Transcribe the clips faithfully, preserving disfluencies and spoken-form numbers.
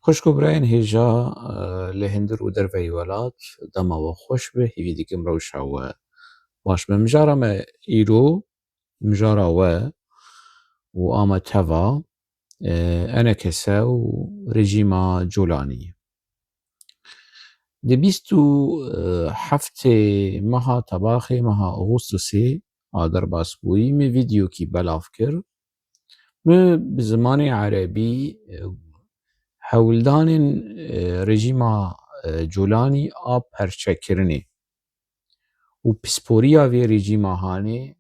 Xwişk û birayên hêja, e, li hundir û derveyî welat, dema we xweş be, hîvî dikim rewşa we baş be. Mijara me îro, mijara we û a me teva, e, ENKS û rejîma Colanî. Di bîst û heftê meha Tebaxê, meha Ağustosê a derbasbûyî, me vîdeokî belav kir. Me bi zimanê erebî, e, hewldanên, e, rejîma, e, Colanî a perçekirinê û pisporiya vê rejîma hanê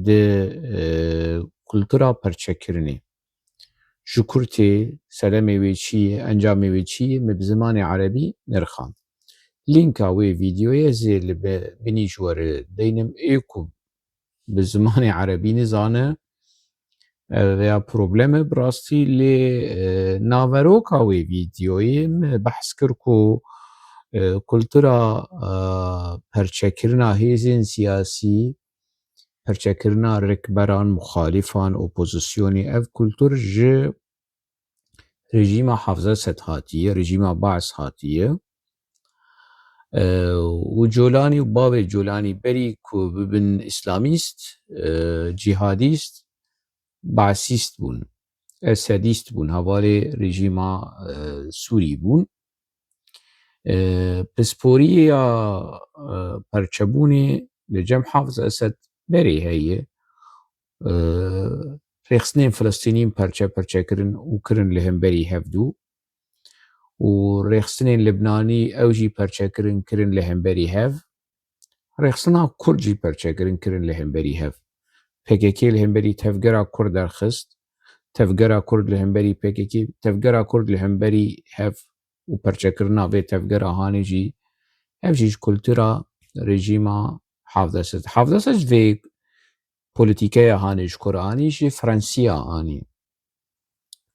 di, e, kultura perçekirinê. Ji kurtê, sedemê wê çi ye, encamê wê çi ye, me bi zimanê erebî nirxand. Lînka wê vîdeoyê zê li be-, binî ji we re deynim, ê ku bi zimanê erebî nizane, e, veya problem e bi rastî, lê, e, naveroka wê vîdeoyê me behs kir ku, e, kultura, e, perçekirina hêzên siyasî, perçekirina rikberan, muxalîfan, opozisyonê, ev kultur ji rejîma Hafız Esed hatiye, rejîma Baas hatiye. E, û Colanî û bavê Colanî berî ku bibin îslamîst, e, cîhadîst, baasîst bûn, esedîst bûn, hevalê rejîma, e, Sûrî bûn. E, pisporiya, e, perçebûnê li cem Hafız Esed berê heye. E, rêxistinên Filistînî perçe perçe kirin û kirin li hemberî hevdû. Û rêxistinên Libnanî ew jî perçe kirin, kirin li hemberî hev. Rêxistina Kurd jî perçe kirin, kirin li hemberî hev. P K K li hemberî tevgera Kurd derxist. Tevgera Kurd li hemberî P K K, tevgera Kurd li hemberî hev û perçekirina vê tevgera hanê jî, ev jî ji kultura rejîma Hafız Esed. Hafız Esed vê polîtîkeya hanê ji kur anî, ji Fransiya anî.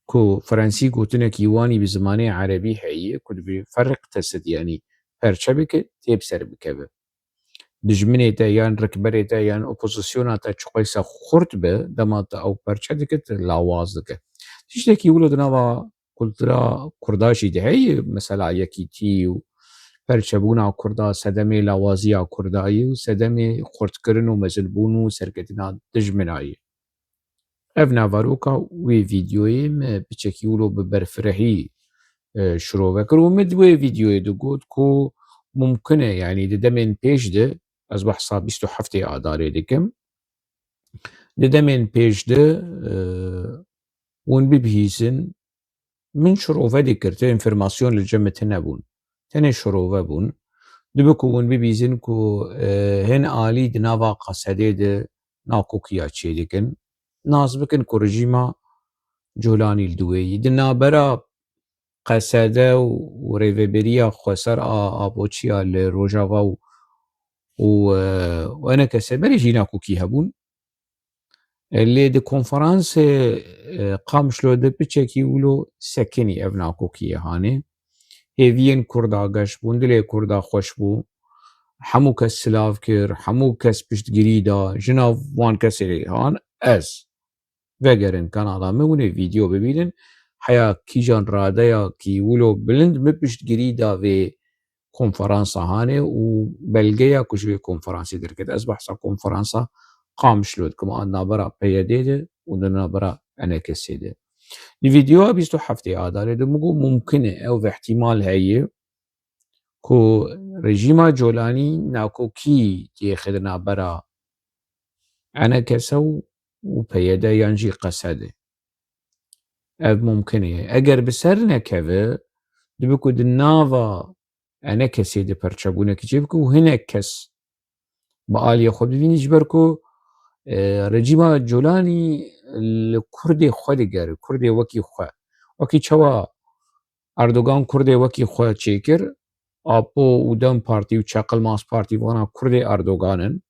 Ku Fransî gotinekî wanî bi zimanê erebî heye, ku dibê ferriq tesid, yanî perçe bike, tê bi ser bikeve. Dijminê te yan rikberê te yan opozisyona te çiqayse xurt be, dema te ew perçe dike, te lawaz dike. Tiştekî wilo di nava kultura Kurda jî de heye, mesela yekîtî û perçebûna Kurda, sedemê lawaziya Kurda ye û sedemê xurtkirin û mezinbûn û serketina dijmina ye. Ev naveroka wê vîdeoyê me piçekî wilo bi berfirehî, e, şirove kir û me di wê vîdeoyê de got ku mumkin e, yanî di demên pêş de, ez behsa bîst û heftê Adarê dikim, di demên pêş de, e, hûn bibihîzin, min şirove dikir, tu înformasyon li cem min tune bûn. Tenê şirove bûn. Dibe ku hûn bibîzin ku, e, hin alî di nava Qesedê de nakokiya çêdikin. Nas bikin ku rejîma Colanî li dû wê yî. Di nabera Qesede û, û rêveberiya xweser a Apoçiya li Rojava û, û, e, û ENKS berê jî nakokî hebûn. E, lê di konferansê, e, Qamişlo de piçekî wilo sekinî ev nakokiyê hanê. Hêviyên Kurda geş bûn, dilê Kurda xweş bû. Hemû kes silav kir, hemû kes piştgirî da, ji nav wan kesê han ez. Vegerin kanala min, hûn ê vîdeo bibînin. Heya kîjan radeyakî wilo bilind min piştgirî da vê konferansa hanê û belgeya ku ji vê konferansê derket. Ez behsa konferansa Qamişlo dikim, a nabera P Y D de û di nabera ENKS'ê de. Di vîdeoya bîst û heftê Adarê de min got, mumkin e, ew ihtimal heye ku rejîma Colanî nakokî têxe di nabera ENKS û, û P Y D yan jî Qesede. Ev mumkin e. Eger bi ser nekeve, dibe ku di nava ENKS'ê de perçebûnekî çêbike û hinek kes bi aliyê xwe bibînî, ji ber ku, e, rejîma Colanî li Kurdê xwe digere, Kurdê wekî xwe. Wekî çawa Erdogan Kurdê wekî xwe çêkir, Apo û DEM Partî û Çakılmaz Partî vana Kurdê Erdogan in.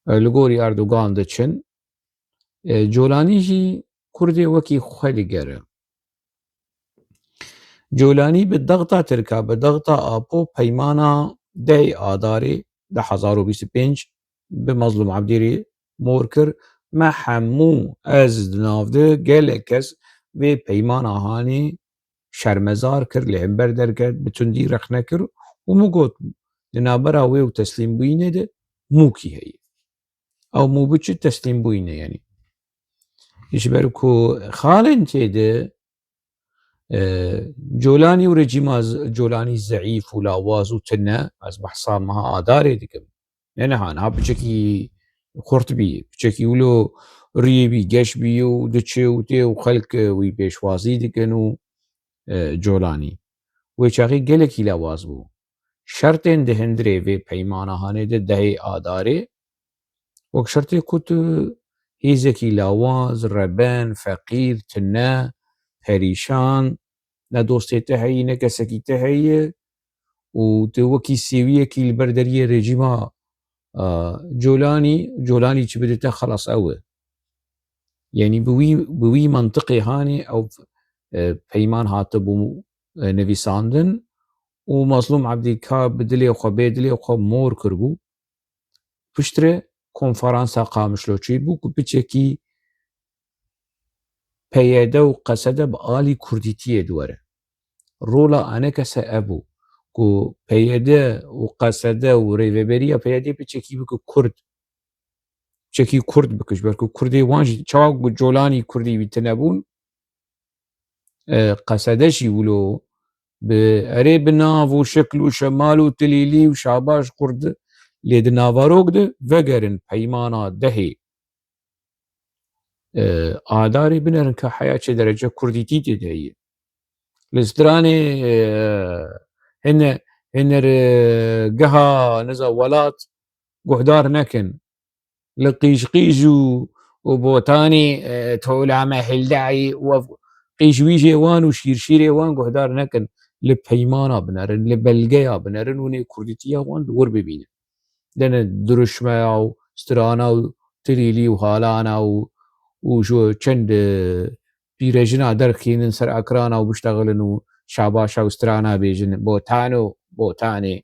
E, li gorî Erdogan diçin. E, Colanî jî Kurdê wekî xwe digere. Colanî bi dexta Tirka, bi dexta Apo peymana dehê Adarê du hezar û bîst û pênc bi Mazlûm Ebdî re mor kir. Me hemû, ez di nav de, gelek kes vê peymana hanê şermezar kir, li hember derket, bi tundî rexne kir û min got, di navbera wê û teslîmbûyînê de mûkî heye. Ew mû biçi teslîmbûyînê, yanî. Ji ber ku xalên tê de, e, Colanî û rejîma z-, Colanî zeîf û lawaz û tune, ez behsa meha Adarê dikim. Ne niha, niha piçekî xurt bî, piçekî wilo riyê bî geş bî û diçe û tê û xelk wî pêşwazî dikin û, e, Colanî. Wê çaxî gelekî lawaz bû. Şertên di hundirê vê peymana hanê de dehê Adarê, wek şertê ku tu hêzekî lawaz, reben, feqîr, tune, perîşan, ne dostê te heyî, ne kesekî te heye û tu wekî sêwiyekî li ber deriyê rejîma, a, Colanî, Colanî çi bide te, xelas ew e. Yanî bi wî, bi wî mentiqê hanê ew, e, peyman hatibû, e, nivîsandin û Mazlûm Ebdî ka bi dilê xwe, bê dilê xwe mor kiribû. Piştre konferansa Qamişlo çêbû ku piçekî P Y D û Q S D bi alî kurdîtiyê diwere. Rola enekese ev bû ku P Y D û Q S D û rêveberiya P Y D piçekî bike kurd. Piçekî kurd bike, ji ber ku kurdê wan jî çawa ku Colanî kurdî wî tune bûn, e, Q S D jî wilo bi erê bi nav û şekl û şemal û tilîlî û şabaş kurd, lê di navarok de vegerin peymana dehê, e, Adarê binerin ka heya çi derece kurdîtî tê de ye. Li stranê, e, hine, hine re geha niza welat guhdar nekin. Li qîjqîj û, û botanê, e, tolame hildayî û ev qîjwîjê wan û şîrşîrê wan guhdar nekin. Li peymana binerin, li belgeya binerin û nê kurdîtiya wan li wir bibînin. Dene diruşmeya û strana û tilîlî û halana û, û ji çend, e, pîrejina derxînin ser ekrana û biştexilin û şabaşa û strana bêjin, botan û botanê.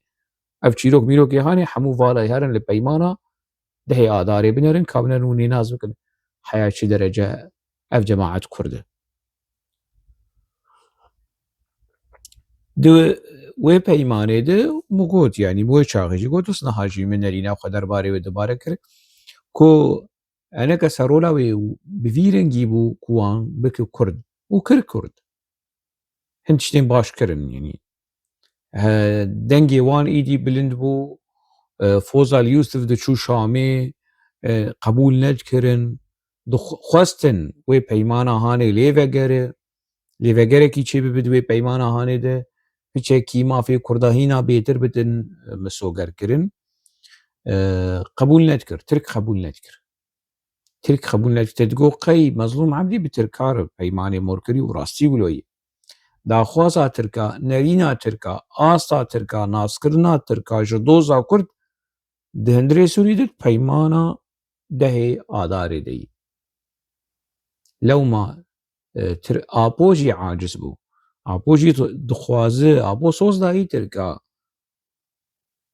Ev çîrok mîrokê hanê hemû vala herin li peymana dehê Adarê binerin, ka binerin û nênaz bikin heya çi derece ev cemaet kurd e. Di wê peymanê de min got, yanî wê çaxê jî got, niha jî min nerîna xwe derbarê wê dubare kir, ku eneke ser rola wê bi vî rengî bû ku wan bike kurd û kir kurd. Hin tiştên baş kirin, yanî. He, dengê wan îdî bilind bû, e, Fozal Yusuf diçû Şamê, e, qebûl nedikirin, dixwestin wê peymana hanê lê vegere, lê vegerekî çêbibe di wê peymana hanê de, piçekî mafê Kurda hîna bêtir bidin, e, misogerkirin. E, qebûl nedikir, Tirk qebûl nedikir. Tirk qebûl nedikir. Te digot qey Mezlûm Ebdî bi Tirka re peymanê mor kirî û rastî wilo ye. Daxwaza Tirka, nerîna Tirka, asta Tirka, naskirina Tirka ji doza Kurd di hundirê Sûrî de peymana dehê Adarê de ye. Lewma, e, Tir-, Apo jî aciz bû. Apo jî dixwaze, Apo soz dayî Tirka.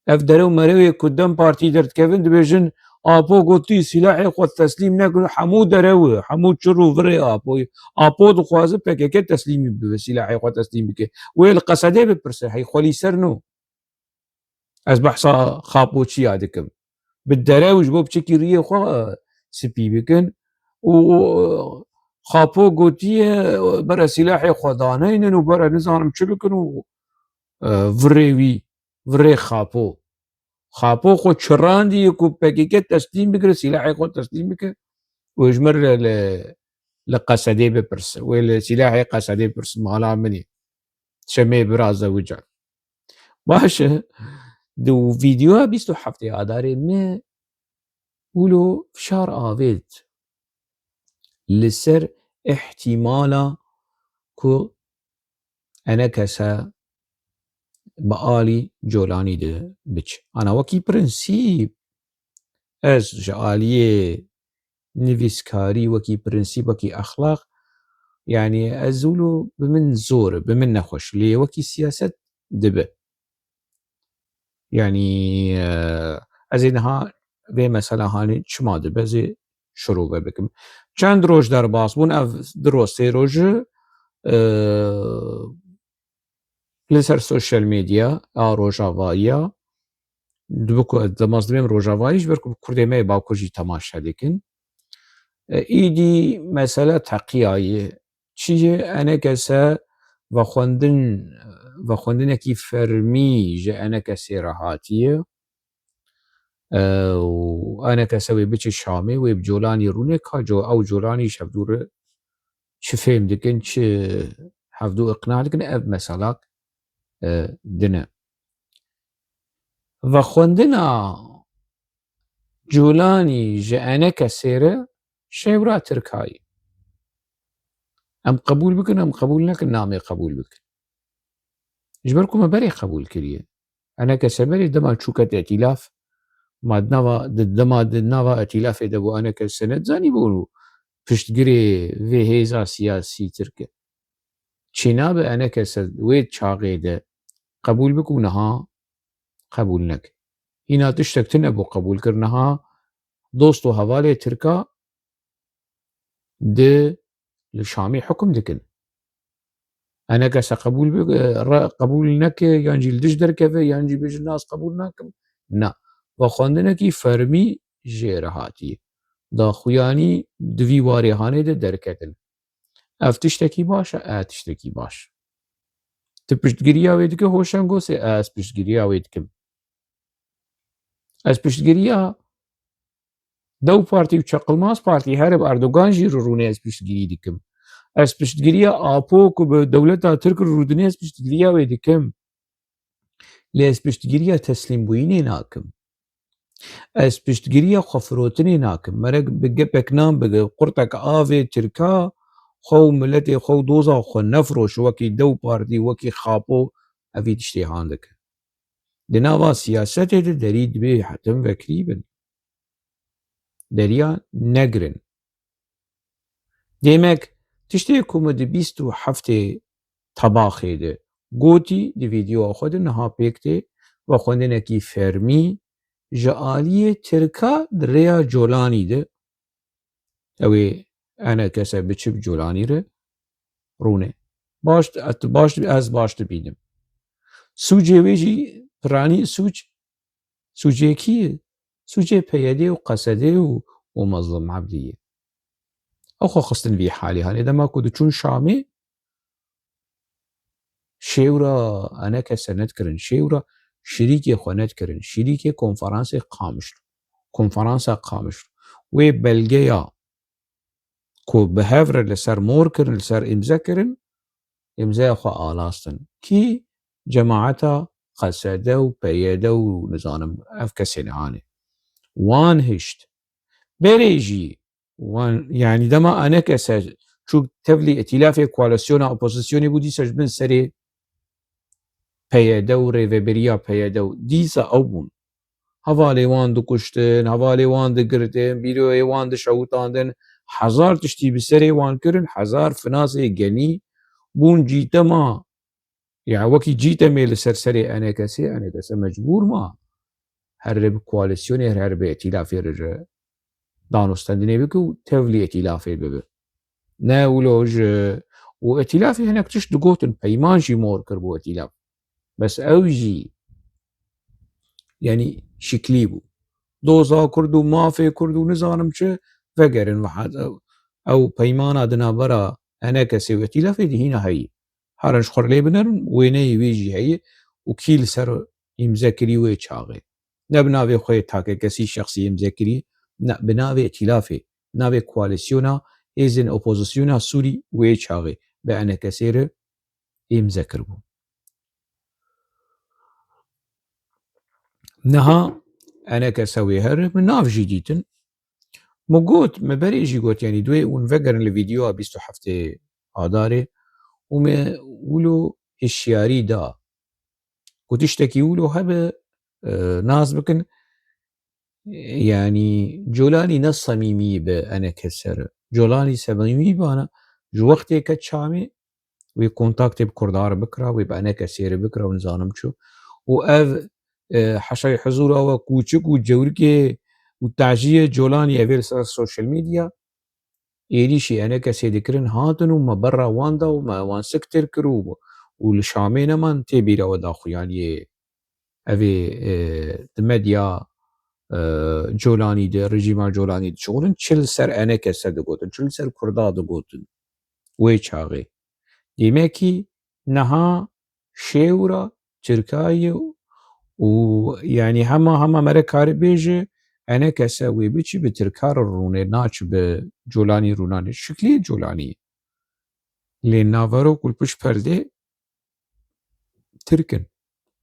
Ev derew merewê ku dem partî derdikevin dibêjin, Apo gotî, sîlahê xwe teslîm nekin, hemû derew e, hemû çir û virê Apoyê. Apo dixwaze P K K teslîmî bibe, sîlahê xwe teslîm bike. Wê li Q S D'ê bipirse, hey xwelî ser no. Ez behsa Xapoçiya dikim. Bi derew ji bo piçekî riyê xwe, e, spî bikin. Û, û, e, Xapo gotiye, bere sîlahê xwe daneynin û bere nizanim çi bikin û, e, virê wî, virê Xapo. Xapo xwe çirandiye ku P K K teslîm bikire, sîlahê xwe teslîm bike û ji min re li, li Q S D'ê bipirse. Wê li sîlahê Q S D'ê bipirse, mala min e. Şemê bira zewica. Baş e, di vîdeoya bîst û heftê Adarê me wilo fişar avêt li ser îhtîmala ku enekese bi alî Colanî de biçe. Ana wekî prensîp, ez ji aliyê nivîskarî, wekî prensîp, wekî exlaq, yanî ez wilo bi min zor e, bi min nexweş, lê wekî siyaset dibe. Yanî, e, ez ê niha vê mesela hanê çima dibe, ez ê şirove bikim. Çend roj derbas bûn, ev du roj, sê roj e, e, Li ser sosyal medya a Rojavayî ya, dibe ku ez dema ez dibêm Rojavayî, ji ber ku Kurdê me yê Bakur jî temaşe dikin. E, îdî mesele teqiya ye. Çi ye? Enekese vexwendin, vexwendinekî fermî ji Enekesê re hatiye. E, û Enekese wê biçe Şamê, wê bi Colanî rûne, ka co-, ew Colanî ji hevdû re çi fêm dikin, çi hevdû iqna dikin, ev meselak, e, din e. Vexwendina Colanî ji Enekesê re şêwra tirkayî. Em qebûl bikin, em qebûl nekin, namê qebûl bikin. Ji ber ku me berê qebûl kiriye. Enekese berê dema çû ket îtîlaf, ma di nava, di, dema di nava îtîlafê de bû, Enekese nedizanî bû piştgirê vê hêza siyasî tirk e. Çênabe Enekese wê çaxê de qebûl bike û niha qebûl neke. Hîna tiştek tune bû qebûl kir, niha dost û hevalê tirka di li Şamê hukm dikin. Enekese qebûl bi-, re qebûl neke, yan jî li dij derkeve, yan jî bêje, na, ez qebûl nakim. Na. Vexwendinekî fermî jê re hatiye. Daxuyanî di vî warê hanê de derketin. Ev tiştekî baş e, ev tiştekî baş. Tu piştgiriya wê dike Hoşengosê, ez piştgiriya wê dikim. Ez piştgiriya Dew Partî û Çeqilmaz Partî, here bi Erdogan jî re rûnê, ez piştgirî dikim. Ez piştgiriya Apo ku bi dewleta Tirk re rûdinê, ez piştgiriya wê dikim. Lê ez piştgiriya teslîmbûyînê nakim. Ez piştgiriya xwefirotinê nakim. Mere bi gepek nan, bi qurtek avê tirka xwe û miletê xwe û doza xwe nefiroşe wekî Dew Partî, wekî Xapo, evî tiştê han dike. Di nava siyasetê de derî dibê hetin vekirî bin. Deriya negirin. Demek, tiştê ku min di bîst û heftê Tebaxê de gotî, di vîdeoya xwe de niha pêk tê, vexwendinekî fermî ji aliyê tirka di rêya Colanî de, ew ê Enekese biçe bi Colanî re rûne. Baş, et-, baş, ez baş dibînim. Sûcê wê jî piranî sûc, sûcê kî ye? Sûcê P Y D û Qesedê û, û Mezlûm Ebdî ye. Ew xwe xistin vî halê hanê. Dema ku diçûn Şamê, şêwra Enekese nedikirin, şêwra şirîkê xwe nedikirin, şirîkê konferansê Qamişlo, konferansa Qamişlo. Wê belgeya ku bi hev re li ser mor kirin, li ser îmze kirin, îmzeya xwe alastin. Kî? Cemaeta Qesede û P Y D û nizanim ev kesên hanê. Wan hişt. Berê jî wan, yanî dema Enekese çû tevlî îtîlafê koalîsyona opozisyonê bû, dîsa ji bin serê P Y D û rêveberiya P Y D û dîsa ew bûn. Hevalê wan dikuştin, hevalê wan digirtin, bîroyê wan dişewitandin, hezar tiştî bi serê wan kirin, hezar finasê genî bûn cîtema, ya wekî cîtemê li ser serê Enekesê, Enekese mecbûr ma here bi koalîsyonê, here bi îtîlafê re danûstendinê bike û tevlî îtîlafê bibe. Ne wilo ji, û îtîlafê hinek tişt digotin, peyman jî mor kir bû îtîlaf. Bes ew jî, yanî şiklî bû. Doza Kurd û mafê Kurd û nizanim çi, vegerin ve hat-, ew, ew peymana di navbera Enekesê û îtîlafê de hîna heyî. Herin ji xwe re lê binerin, wêneyê wê jî heye û kî li ser îmze kirî wê çaxê. Ne bi navê xwe yê takekesî şexsî îmze kirî, ne, bi navê îtîlafê, navê koalîsyona hêzên opozisyona Sûrî wê çaxê bi Enekesê re îmze kiribû. Niha Enekese wê here min nav jî dîtin. Min got, min berê jî got, yanî, duyê hûn vegerin li vîdeoya bîst û heftê Adarê û me wilo hişyarî da ku tiştekî wilo hebe, e, nas bikin, yanî, Colanî ne semîmî bi Enekese re. Colanî semîmî bana, ji wextê ke Çamê, wê kontaktê bi Kurda re bikira, wê bi Enekesê re bikira û nizanim çi. Û ev, e, heşay hizûra we kûçik û cewrikê û taciyê Colanî ev ê li ser sosyal medya êrîşî Enekesê dikirin hatin û me berra wan da û me wan siktir kir û, û li Şamê neman tê bîra we daxuyaniyê. Ev ê, e, di medya, e, Colanî de, rejîma Colanî de çixulin çi li ser enekese digotin, çi li ser Kurda digotin wê çaxê. Demekî niha şêwra Tirkayê û, yanî hema, hema mere kare bêje, enekese wê biçî bi Tirka re rûnê, naçi bi Colanî rûnanê. Şiklî Colanî. Lê naverok û li pişt perdê Tirk in.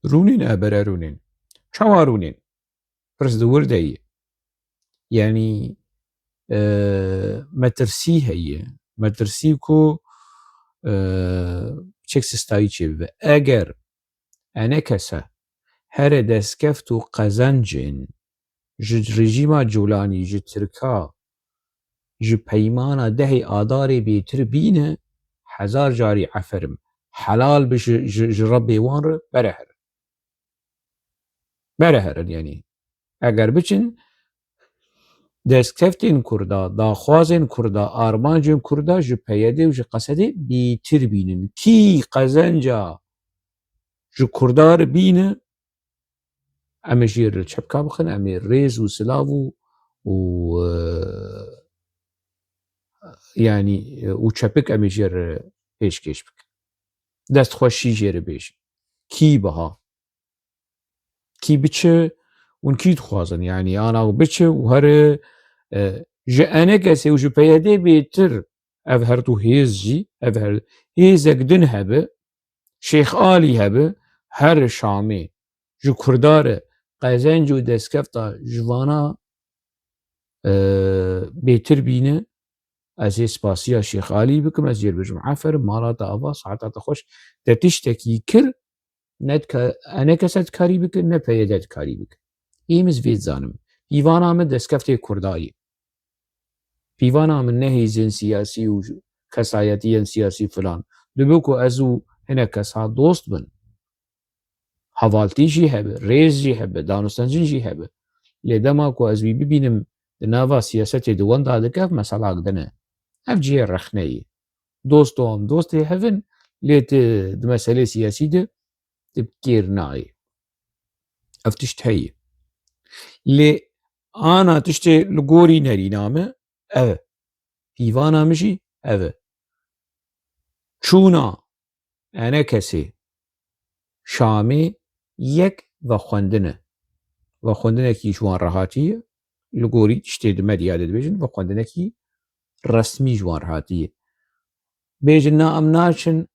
Rûnên, ebere rûnên. Çawa rûnên? Pirs di wir de ye. Yanî, e, metirsî heye. Metirsî ku, e, çek sistayî çêbibe. Eger enekese here destkeft û qezencên ji rejîma Colanî, ji Tirka, ji peymana dehê Adarê bêtir bîne, hezar carî eferim. Helal bi ji, ji, ji Rebbê wan re bere herin. Bere herin, yanî. Eger biçin, destkeftên Kurda, daxwazên Kurda, armancên Kurda ji P Y D û ji Qesedê bêtir bînin. Kî qezenca ji Kurda re bîne, em ê jê re çepka bixin, em ê rêz û silav û, û, e, yanî, e, û çepik em ê jê re pêşkêş bikin. Destxweşî jê re bêjin. Kî biha? Kî biçe û kî dixwazin? Yanî, ana biçe û here, e, ji enekesê û ji P Y D bêtir ev her du hêz jî, ev her hêzek din hebe, Şêx Alî hebe, here Şamê ji Kurda re qezenc û destkefta ji vana, e, bêtir bîne, ez ê spasiya Şêx Alî bikim, ez jê bêjim, eferin, mala te ava, saeta te xweş, te tiştekî kir, ne dika-, enekese dikarî bike, ne P Y D dikarî bike. Ê min ez vê dizanim. Pîvana min destkeftê Kurda ye. Pîvana min ne hêzên siyasî û kesayetiyên siyasî filan. Dibe ku ez û hinek kes ha dost bin. Hevaltî jî hebe, rêz jî hebe, danûstendin jî hebe. Lê dema ku ez wî bibînim di nava siyasetê di wenda dike, ev meselak din e. Ev cihê rexneyê. Dost û dostê hev in, lê ti di meselê siyasî de tu bi kêr nayê. Ev tişt heye. Lê ana tiştê li gorî nerîna me, ev e. Pîvana min jî ev e. Çûna enekesê Şamê yek vexwendin e. Vexwendinekî ji wan re hatiye, li gorî tiştê di medya de dibêjin, vexwendinekî resmî ji wan re hatiye. Bêjin, na, em naçin,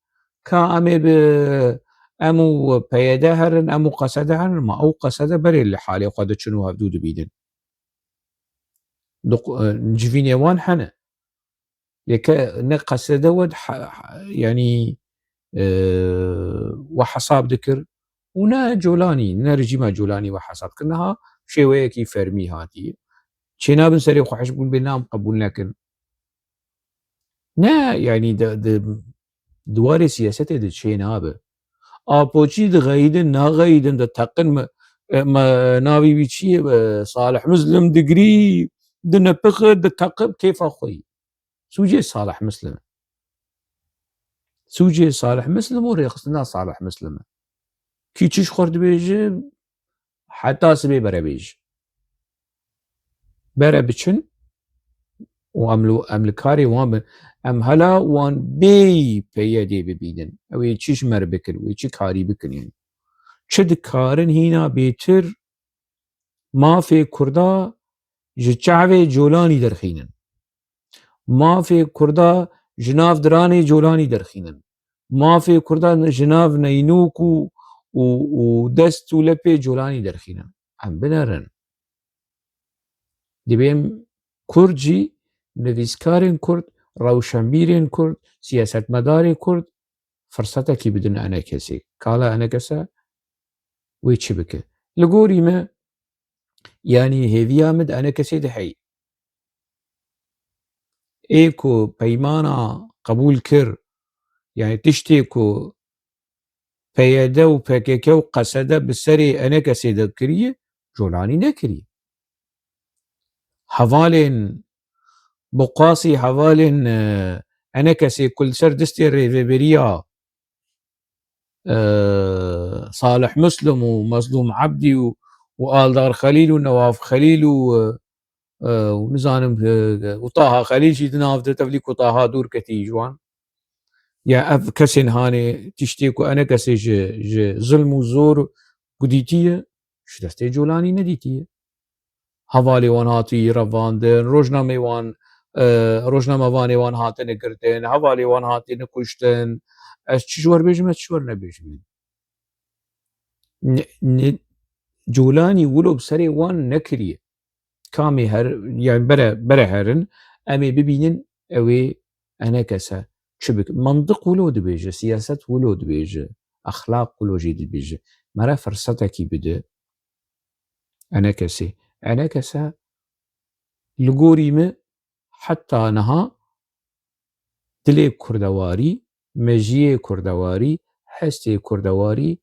ka em ê bi, em û P Y D herin, em û Qesede herin, ma ew Qesede berê li halê xwe diçin û hevdû dibînin. Di qu-, e, civînê wan hene. Lê ke-, ne Qesede we di he-, he-, yanî, e, we hesab dikir û ne Colanî, ne rejîma Colanî we hesab dikir. Niha şêweyekî fermî hatiye. Çênabin serê xwe hişk bûn bê, na, em qebûl nekin. Ne, yanî di, di, di warê siyasetê de çênabe. Apoçî dixeyidin, naxeyidin, diteqin me, e, me, navî wî çi ye? E, Salih Muslim digirî, dinepixi, diteqi, kêfa xwe ye. Sûcê Salih Muslim e. Sûcê Salih Muslim û rêxistina Salih Muslim e. Kî çi ji xwe dibêje, heta sibê bere bêje. Bere biçin û em li, em li karê wan bin. Em hela wan bêyî P Y D bibînin. Ew ê çi ji me re bikin, wê çi karî bikin yanî. Çi dikarin hîna bêtir mafê Kurda ji çavê Colanî derxînin. Mafê Kurda ji nav diranê Colanî derxînin. Mafê Kurda ji nav neynûk û, û, û dest û lepê Colanî derxînin. Em binerin. Divê em Kurd jî, nivîskarên Kurd, rewşenbîrên Kurd, siyasetmedarê Kurd, firsetekî bidin enekesê. Kala enekese wê çi bike? Li gorî me, yanî hêviya min di enekesê de heye. Ê ku peymana qebûl kir, yanî tiştê ku P Y D û P K K û Qesede bi serê enekesê de kiriye, Colanî nekiriye. Hevalên, bi qasî hevalên, e, enekesê ku li ser destê rêveberiya e, Salih Muslim û Mazlûm Ebdî û, û Aldar Xelîl û Newaf Xelîl û, e, e, û nizanim, e, û Taha Xelîl jî di nav de, tevlî ku Taha dûr ketî ji wan. Ya ev kesên hanê tiştê ku enekesê ji, ji zilm û zor ku dîtiye, ji destê Colanî nedîtiye. Hevalê wan hatî revandin, rojnamê wan, e, rojnamevanê wan hatine girtin, hevalê wan hatine kuştin. Ez çi ji wer bêjim, ez çi ji wer nebêjim. Ne, ne, Colanî wilo bi serê wan nekiriye. Kamê her, yani bere, bere herin, em ê bibînin, ew ê enekese çi bik. Mantiq wilo dibêje, siyaset wilo dibêje, exlaq wilo jî dibêje. Mere firsetekî bide. Enekesê. Enekese li gorî min heta niha dilê kurdewarî, mejiyê kurdewarî, hestê kurdewarî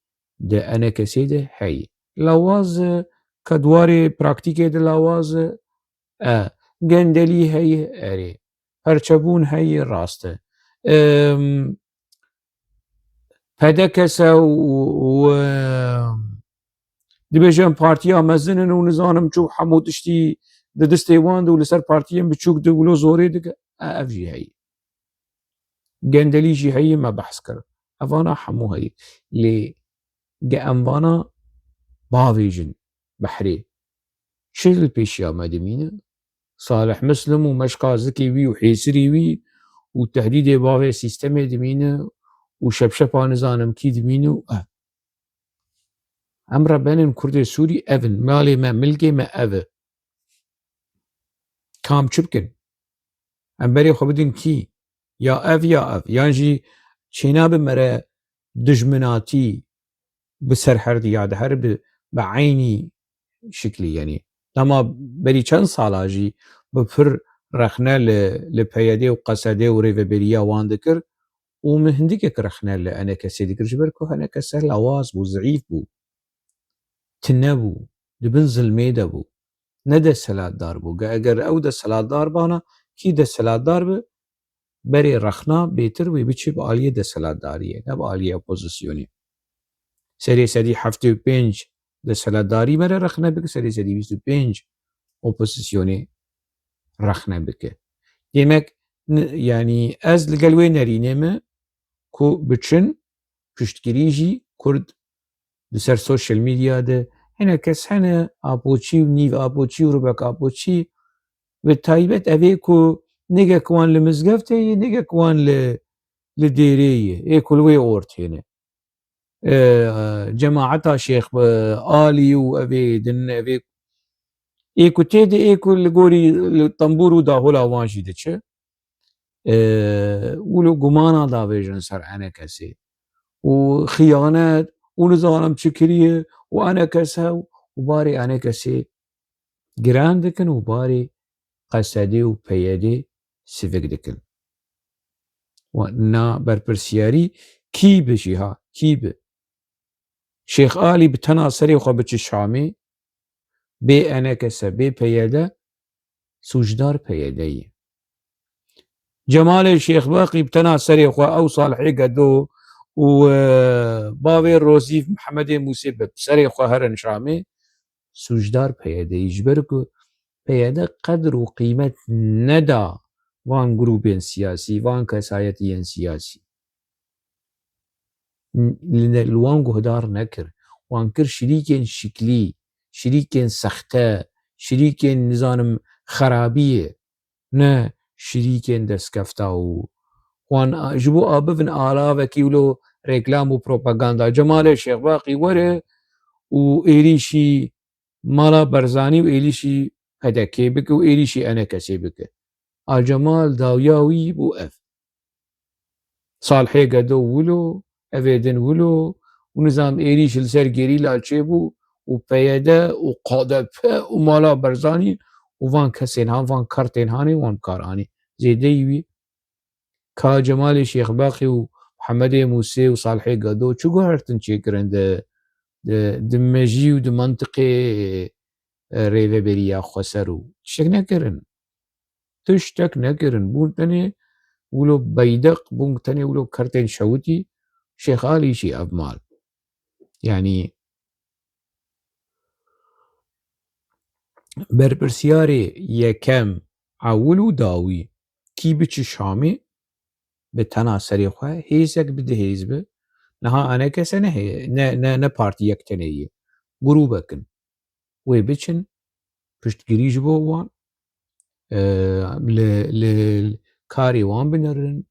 di enekesê de heye. Lawaz e, ka di warê praktîkê de lawaz e, e, gendelî heye, erê. Perçebûn heye, rast e. Em, P D K S û, û, û, e, dibêjin partiya mezin in û nizanim çû hemû tiştî di destê wan de û li ser partiyên biçûk de wilo zorê dike. E, ev jî heye. Gendelî jî heye, me behs kir. Evana hemû heye. Lê ge em vana bavêjin behrê, çi li pêşiya me dimîne? Salih Muslim û meşqa zikê wî û hêsirê wî û tehdîdê bavê sîstemê dimîne û şepşepa nizanim kî dimîne û, eh. Em rebenin Kurdê Sûrî ev in. Malê me, milkê me ev e. Kam çi bikin? Em berê xwe bidin kî? Ya ev ya ev. Yan jî çênabe mere dijminatî bi ser her diya de her bi, bi eynî şiklî, yanî dema berî çend sala jî bi pir rexne li, li P Y D û Q S D û rêveberiya wan dikir û min hindikek rexne li E N K S dikir, ji ber ku E N K S lawaz bû, zeîf bû, tune bû, di bin zilmê de bû. Ne desthilatdar bû. Ge-, eger ew desthilatdar bana, kî desthilatdar bi, berê rexna bêtir wê biçî bi aliyê desthilatdariyê, ne bi aliyê opozisyonê. Serê sedî heftê û pênc desthilatdarî mere rexne bike, serê sedî bîst û pênc opozisyonê rexne bike. Demek, n-, yanî ez li gel wê nerînê me ku biçin piştgirî jî Kurd li ser sosyal medya de hene kes hene apoçî û nîv apoçî û ribek apoçî, bi taybet evê ku nigek wan li mizgeftê ye, nigek wan li, li dêrê ye, ê ku li wê ortê ne. E, cemaeta Şêx, e, Alî û evê din, evê ê ku tê de, ê ku li gorî li tembûr û dahola wan jî diçe. E, wilo gumana davêjin ser E N K S'ê û xiyanet û nizanim çi kiriye û E N K S û barê E N K S'ê giran dikin û barê Q S D û P Y D sivik dikin. Wa na berpirsiyarî kî bi jî ha, kî bi? Şêx Alî bi tena serê xwe biçi Şamê, bê E N K S, bê P Y D, sûcdar P Y D ye. Cemalê Şêxbaqî bi tena serê xwe, ew Salihê Gedo û, e, bavê Rozîf Mihemedê Mûsê bi serê xwe herin Şamê, sûcdar P Y D ye. Ji ber ku P Y D qedr û qîmet neda van grûbên siyasî, van kesayetiyên siyasî. N-, li ne-, li wan guhdar nekir. Wan kir şirîkên şiklî, şirîkên sexte, şirîkên, nizanim, xerabiyê, ne şirîkên destkefta û wan a-, ji bo a bibin alavekî wilo reklam û propaganda. Cemalê Şêxbaqî were û êrîşî mala Barzanî û êrîşî P D K'ê bike û êrîşî E N K S'ê bike. A Cemal dawiya wî bû ev. Salihê Gedo wilo, evê din wilo, û nizam êrîş li ser gerîla çêbû û P Y D û K D P û mala Barzanî û van kesên han, van kartên hanê wan bi kar anî. Zêdeyî wî Ka Cemalê Şêxbaqî û Mihemedê Mûsê û Salihê Gedo çi guhertin çêkirin di, di, di mejî û di mentiqê, e, rêveberiya xweser û tiştek nekirin. Tiştek nekirin. Bûn tenê wilo beydeq, bûn tenê wilo kertên şewitî, Şêx Alî jî ev mal. Yanî berpirsiyarê yekem, ewil û dawî kî biçi Şamê bi tena serê xwe hêzek bi du hêz bi. Niha enekese ne hê-, ne, ne, ne partî yek tenê ye. Grûbek in. Wê biçin, piştgirî ji bo wan, e, li, li karê wan binerin.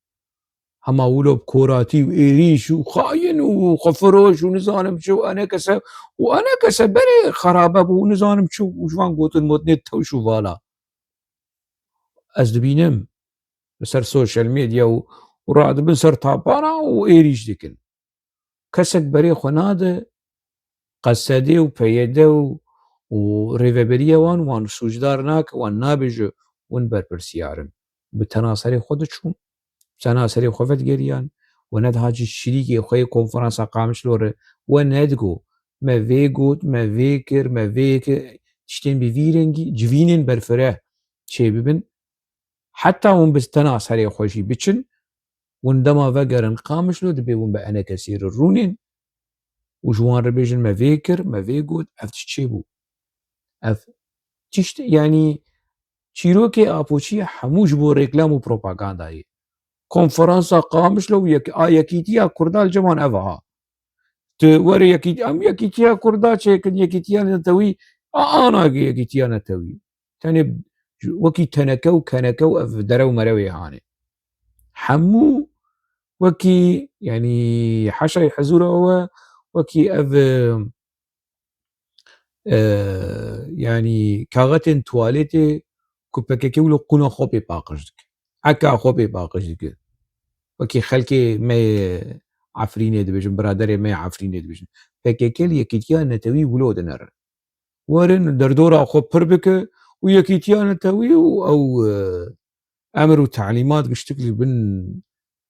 Hema wilo bi koratî û êrîş û xayin û xwefiroş û nizanim çi û enekese û enekese berê xerabe bû û nizanim çi û ji van gotin motnê tewş û vala. Ez dibînim li ser sosyal medya û, û radibin ser tapana û êrîş dikin. Kesek berê xwe nade, Qesedê û P Y D û, û rêveberiya wan, wan sûcdar nake, wan nabêje hûn berpirsiyar in. Bi tena serê xwe diçûn, bi tena serê xwe vedigeriyan, we nediha cî şirîkê xwe yê konferansa Qamişlo re, we nedigo, me vê got, me vê kir, me vê kir, tiştên bi vî rengî, civînên berfireh çêbibin. Heta hûn bi tena serê xwe jî biçin, hûn dema vegerin Qamişlo, dibê hûn bi enekesê re rûnên û ji wan re bêjin, me vê kir, me vê got, ev tişt çêbû. Ev tişt, yanî çîrokê Apoçiyê hemû ji bo reklam û propagandayê. Konferansa Qamişlo û yek-, a yekîtiya Kurda li cem wan ev aha. Tu were yekît-, em yekîtiya Kurda çêkin, yekîtiya netewî, a, ana yekîtiya netewî. Tenê wekî teneke û keneke û ev dere û merewê hanê. Hemû wekî, yanî, heşayê hezûra we, wekî ev, e, yanî, kaxetên tuwaletê ku P K K wilo qûna xwe pê paqij dike. Eka xwe pê paqij dike. Wekî xelkê me yê Efrînê dibêjin, biraderê me yê Efrînê dibêjin. P K K li yekîtiya netewî wilo dinere. Werin derdora xwe pir bike û yekîtiya netewî û ew, e, emir û telîmat giştik li bin,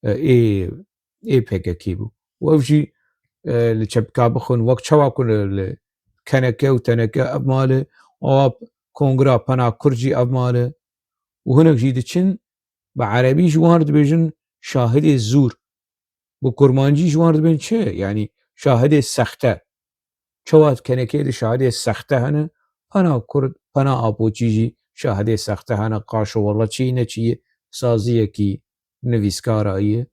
e, ê, ê P K K bû. Û ev jî, e, li çepika bixwin, wek çawa ku li, li keneke û teneke ev male, awa kongra pena Kurd jî ev male û hinek jî diçin, bi erebî ji wan re dibêjin şahidê zûr. Bi kurmancî ji wan re dibên çi? Yanî şahidê sexte. Çawa kenekê de şahidê sexte hene, pena Kurd, pena Apoçî jî şahidê sexte hene, qaşo wela çi ne çi ye, saziyekî nivîskara ye,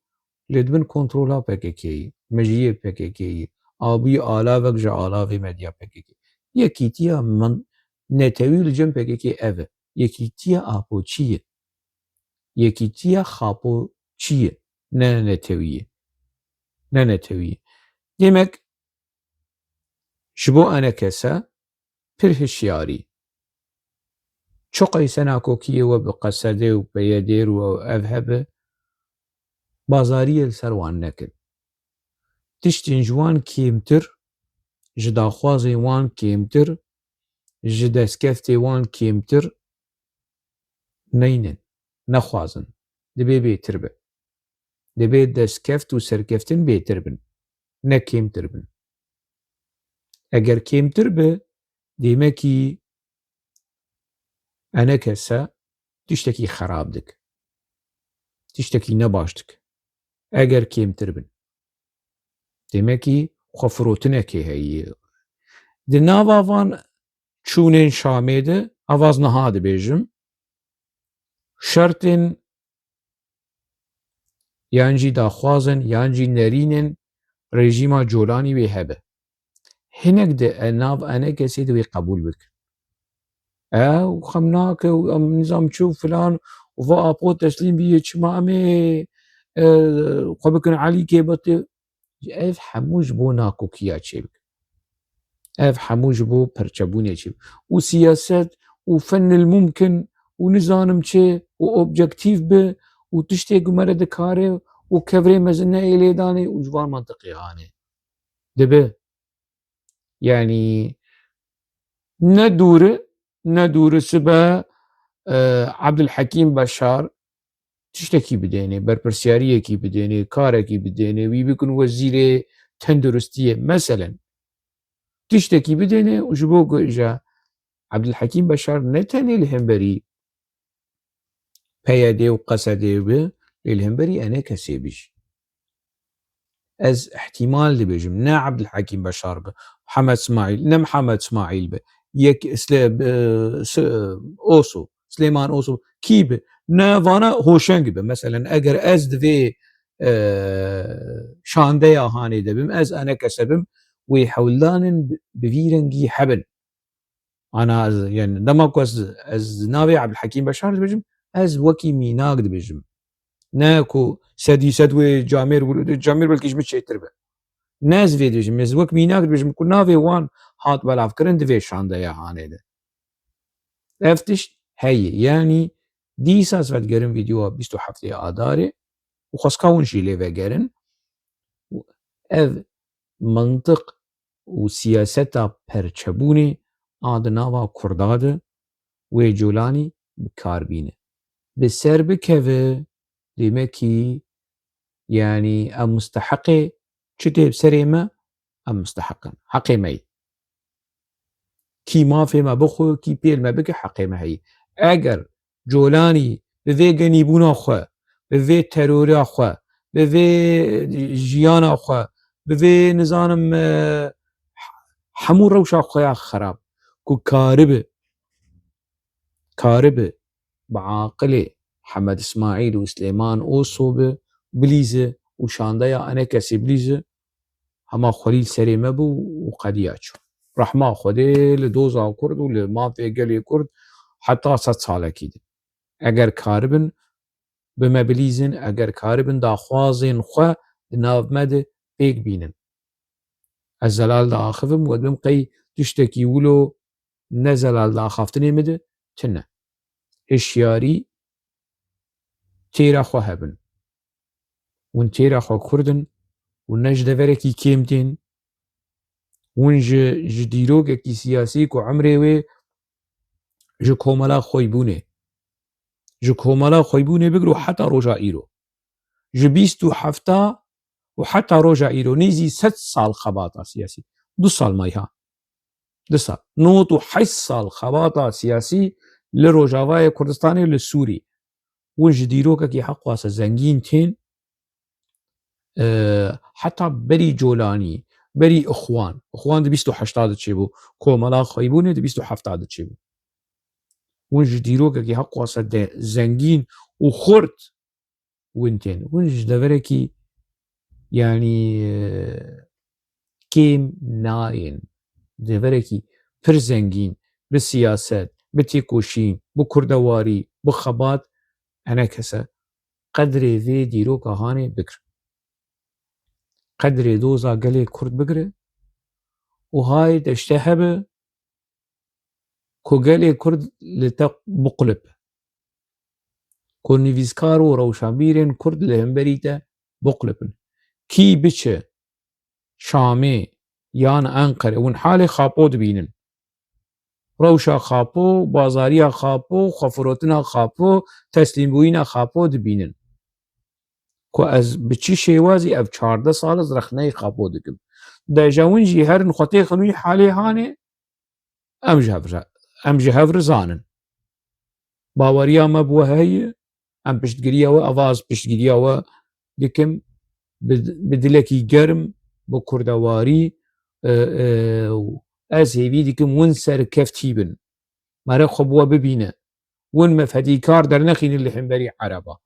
lê di bin kontrola P K K ye, mejiyê P K K ye, abûyî alavek ji alavê medya P K K. Yekîtiya min netewî li cem P K K ev e. Yekîtiya Apoçî ye. Yekîtiya Xapoçî ye. Ne netewî ye. Ne netewî ye. Demek ji bo enekese pir hişyarî. Çiqey se nakokiyê we bi Qesedê û P Y D û ev hebe, bazariyê li ser wan nekin. Tiştên ji wan kêmtir, ji daxwazên wan kêmtir, ji destkeftê wan kêmtir neynin, nexwazin. Dibê bêtir be. Dibê destkeft û serkeftin bêtir bin, ne kêmtir bin. Eger kêmtir be, dêmekî enekese tiştekî xerab dik. Tiştekî nebaş dik. Eger kêmtir bin. Dêmekî xwefirotinekê heye. Di nava van çûnên Şamê de, ev ez niha dibêjim, şertên yan jî daxwazên, yan jî nerînên rejîma Colanî wê hebe. Hinek di nav enekesê de wê qebûl bikin. Ew xem nake û em nizam çi û filan û va Apo teslîm bîye, çima em ê, e, xwe bikin Elî Kêbatê. Ev hemû ji bo nakokiya çêbike. Ev hemû ji bo perçebûnê çêbike. Û siyaset û fenil mumkin û nizanim çi û objektîf bi û tiştê ku me re dikare û kevirê mezin neyê lê danê û ji van mantiqê hanê. Dibe. Yanî ne dûri, ne dûri sibe, e, Abdulhekîm Beşar tiştekî bidênê, berpirsiyariyekî bidênê, karekî bidênê, wî bikin wezîrê tenduristiyê, meselen. Tiştekî bidênê û ji bo ku îja Abdulhekîm Beşar ne tenê li hemberî P Y D û Qesedê be, lê li hemberî enekesê bî jî. Ez ihtimal dibêjim, ne Abdulhakim Beşar bi, Muhammed Smail, ne Muhammed Smail bi, yek Sle-, bi, S-, Oso, Süleyman Oso, kî bi, ne vana Hoşeng bi. Meselen, eger ez di vê, e, şandeya hanê de bim, ez enekese bim, wê hewldanin bi, bi vî rengî hebin. Ana ez, yani, dema ku ez, ez navê Abdulhakim Beşar dibêjim, ez wekî mînak dibêjim. Ne ku sedî sed wê Camêr Wil-, Camêr belkî ji min çêtir be. Ne ez vê dibêjim, ez wek mînak dibêjim ku navê wan hat belavkirin di vê şandeya hanê de. Ev tişt heye. Yani, dîsa ez vedigerim vîdeoya bîst û heftê Adarê û xwezka hûn jî lê vegerin. Ev mantiq û siyaseta perçebûnê a di nava Kurda de wê Colanî bi kar bîne. Bi ser bikeve, demekî, yanî, em musteheqê çi tê bi serê me, em musteheq in. Heqê me ye. Kî mafê me bixwe, kî pêl me bike, heqê me heye. Eger Colanî bi vê genîbûna xwe, bi vê terora xwe, bi vê jiyana xwe, bi vê, nizanim, e, hemû rewşa xwe ya xerab ku karibe, karibe bi aqilê Hemed Îsmaîl û Silêman Oso bi, bilîze û şandeya enekesê bilîze, hema xwelî li serê me bû û qediya çû. Rehma Xwedê li doza Kurd û li mafê gelê Kurd heta sed salekî din. Eger karibin bi me bilîzin, eger karibin daxwazên xwe di nav me de pêk bînin. Ez zelal diaxivim, we dibim qey tiştekî wilo ne zelal diaxaftinê min de tune. Hişyarî têra xwe hebin. Hûn têra xwe Kurd in, hûn ne ji deverekî kêm tên, hûn ji, ji dîrokekî siyasî ku emrê wê ji komela xweybûnê, ji komela xweybûnê bigir û heta roja îro, ji bîst û hefta û heta roja îro, nêzî sed sal xebata siyasî, du sal mayha, du sal, nod û heşt sal xebata siyasî li Rojavayê Kurdistanê, li Sûrî. Hûn ji dîrokekî heqwasa zengîn tên, e, heta berî Colanî, berî Ixwan. Ixwan di bîst û heşta de çêbû. Komela xweybûnê di bîst û hefta de çêbû. Hûn ji dîrokekî heqwasa de zengîn û xurt hûn tên. Hûn ji deverekî, yanî, e, kêm nayên. Deverekî pir zengîn, bi siyaset, bi têkoşîn, bi kurdewarî, bi xebat, enekese qedrê vê dîroka hanê bigire. Qedrê doza gelê Kurd bigire û hayê te ji te hebe ku gelê Kurd li te biqulip. Ku nivîskar û rewşenbîrên Kurd li hemberî te biqulipin. Kî biçe Şamê yan Enqere, hûn halê Xapo dibînin. Rewşa Xapo, bazariya Xapo, xwefirotina Xapo, teslîmbûyîna Xapo dibînin. Ku ez bi çi şêwazî ev çardeh sal ez rexneyê Xapo dikim. De ji hûn jî herin xwe têxin wî halê hanê, em ji hev re, em ji hev re zanin. Baweriya me bi we heye, em piştgiriya we, eva ez piştgiriya we dikim, bi, bi dilekî germ, bi kurdewarî, e, e, û ez hêvî dikim hûn serkeftî bin. Mere xwe bi we bibîne. Hûn me fedîkar dernexînin li hemberî Ereba.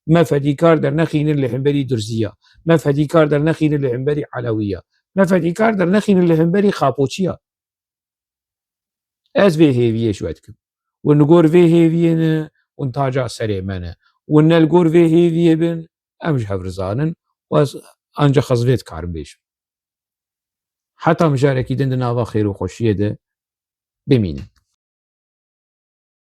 Me fedîkar dernexînin li hemberî Durziya. Me fedîkar dernexînin li hemberî Elewiya. Me fedîkar dernexînin li hemberî Xapoçiya. Ez vê hêviyê ji we dikim. Hûn li gor vê hêviyê ne, hûn taca serê me ne. Hûn ne li gor vê hêviyê bin, em ji hev re zanin û ez ancax ez vê dikarim bêjim. Heta mijarekî din di nava xêr û xweşiyê de bimînin.